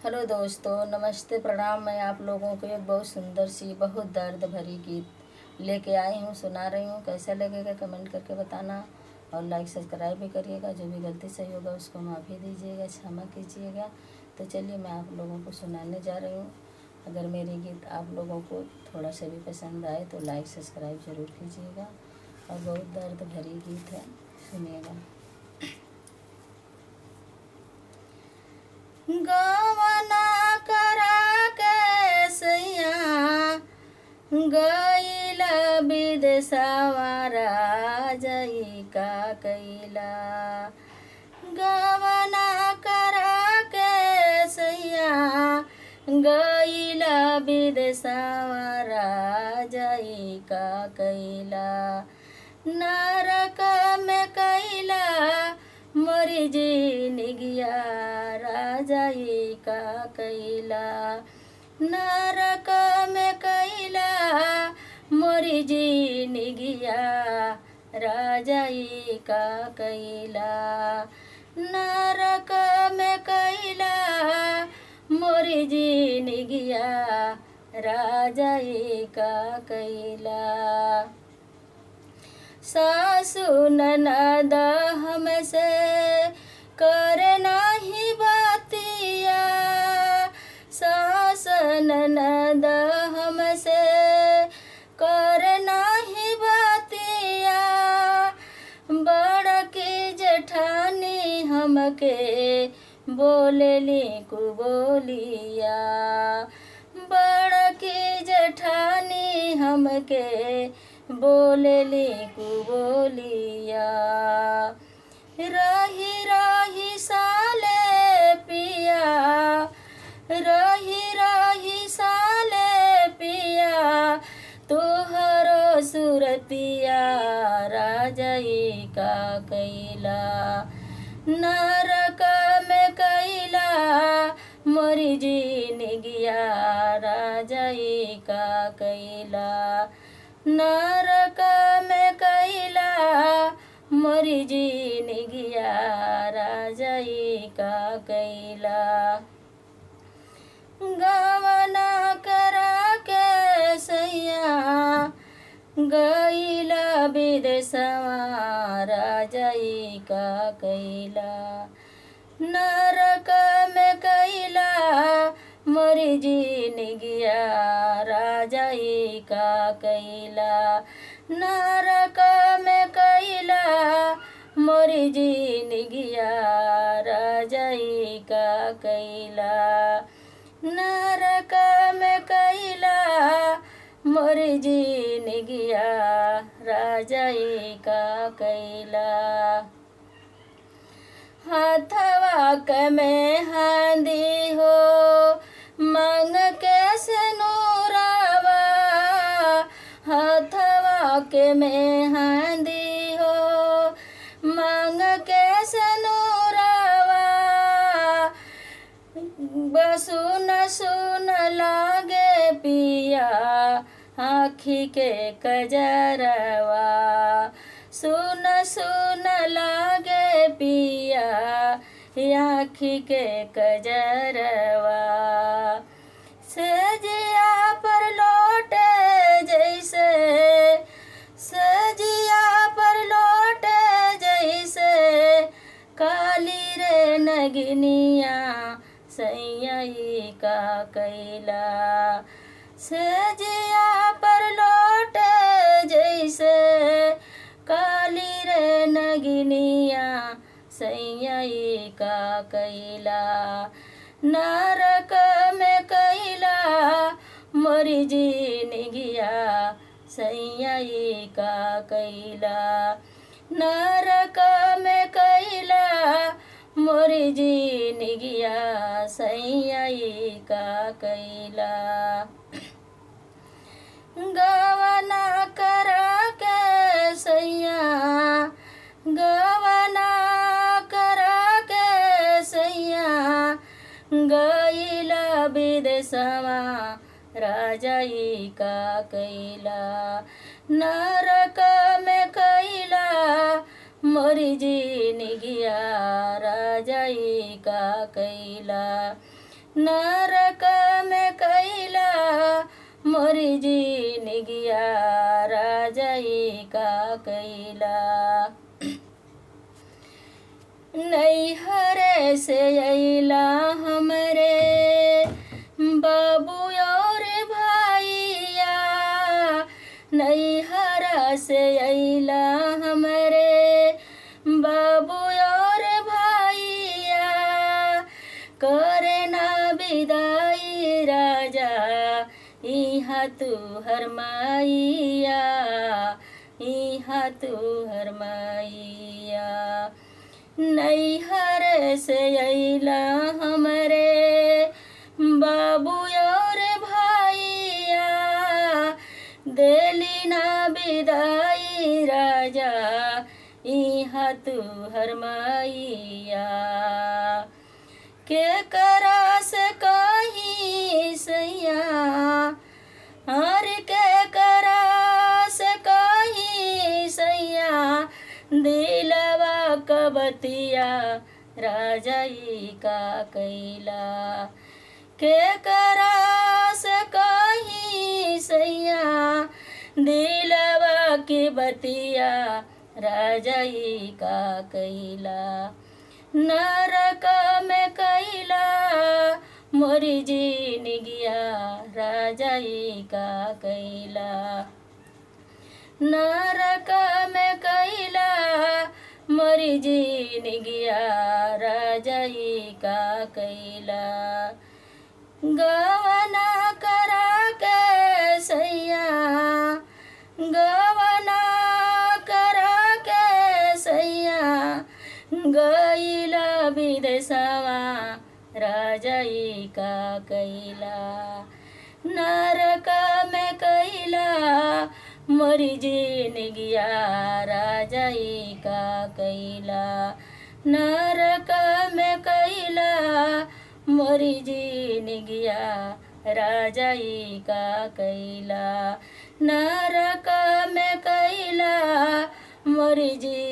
Hello दोस्तों, नमस्ते, प्रणाम। मैं आप लोगों को एक बहुत सुंदर सी, बहुत दर्द भरी गीत लेके आई हूँ, सुना रही हूँ। कैसा लगेगा कमेंट करके बताना और लाइक सब्सक्राइब भी करिएगा। जो भी गलती सही होगा उसको माफ़ी दीजिएगा, क्षमा कीजिएगा। तो चलिए मैं आप लोगों को सुनाने जा रही हूँ। अगर मेरे गीत आप लोगों को थोड़ा सा भी पसंद आए तो लाइक सब्सक्राइब ज़रूर कीजिएगा। और बहुत दर्द भरी गीत है, सुनिएगा। गवना करा के सैया गईला विदेशवा राजई का कैला। गवना करा के सैया गईला विदेशवा राजई का कैला। नरक में कैला मोरी जिनगिया राजाई का कैला। नरक में कैला मोरी जिनगिया राजाई का कैला। नरक में कैला मोरी जिनगिया राजाई का कैला। सासु ननद हमसे कर नाही बातिया। सास ननद हमसे कर नाही बातिया। बड़ के जेठानी हमके बोलेली कुबोलिया। बड़ के जेठानी हमके बोलेली कुबोलिया। रही रही साले पिया, रही रही साले पिया तोहरो सुरतिया राजई का कैला। नरक में कैला मोरी जिनगिया राजई का कैला। नरक में कैला मोरी जिनगिया राजई का कैला। गवना करा के सैया गईला विदेशवा राजई का कैला। नरक में कैला मोरी जिनगिया राजई का कैला। नरक में कैला मोरी जिनगिया राजई का कैला। नरक में कैला मोरी जिनगिया राजई का कैला। हाथवा के मेहंदी हो मांग के सिनुरवा। हाथवा के मेहंदी हो मांग के सिनुरवा। बसुन सुन लागे पिया आँखी के कजरवा। सुन सुन लागे पिया आँखी के कजरवा। सजिया पर लौटे जैसे, सजिया पर लौटे जैसे काली रे नगिनिया सैया का कैला। सजिया पर लौटे जैसे काली रे नगिनिया सैया का कैला। नरक में कैला मोरी जिनगिया सैया का कैला। नरक में कैला मोरी जिनगिया सैया का कैला। गवना करा के सैया, गवना करा के सैया गईला विदेशवा राजई का कैला। नरक में कैला मोरी जिनगिया राजई का कैला। नरक में कैला मोरी जिनगिया राजाई का कैला। नैहरे से अइला हमरे बाबू और भाइया, नैहरा से अइला हमरे बाबू और भाइया, करे ना विदाई राजा इहाँ तू हर माइया, इहाँ तू हर माइया। नैहर से अइला हमरे बाबू और भाइया, देली ना विदाई राजा इहाँ तू हर माइया। के करा से कहीं सैया, हर के करा से कहीं सैया, दिलवा कबतिया राजाई का कैला। के करा से कहीं सैया, दिलवा की बतिया राजाई का कैला। नरक में कैला मोरी जिनगिया राजाई का कैला। नरक में कैला मोरी जिनगिया राजाई का कैला। गवना करा के सैया, गवना करा के सैया, गईला विदेशवा राजाई का कैला। नरक में कैला मोरी जिनगिया राजाई का कैला। नरक में कैला मोरी जिनगिया राजाई का कैला। नरक में कैला मोरी जिनगिया।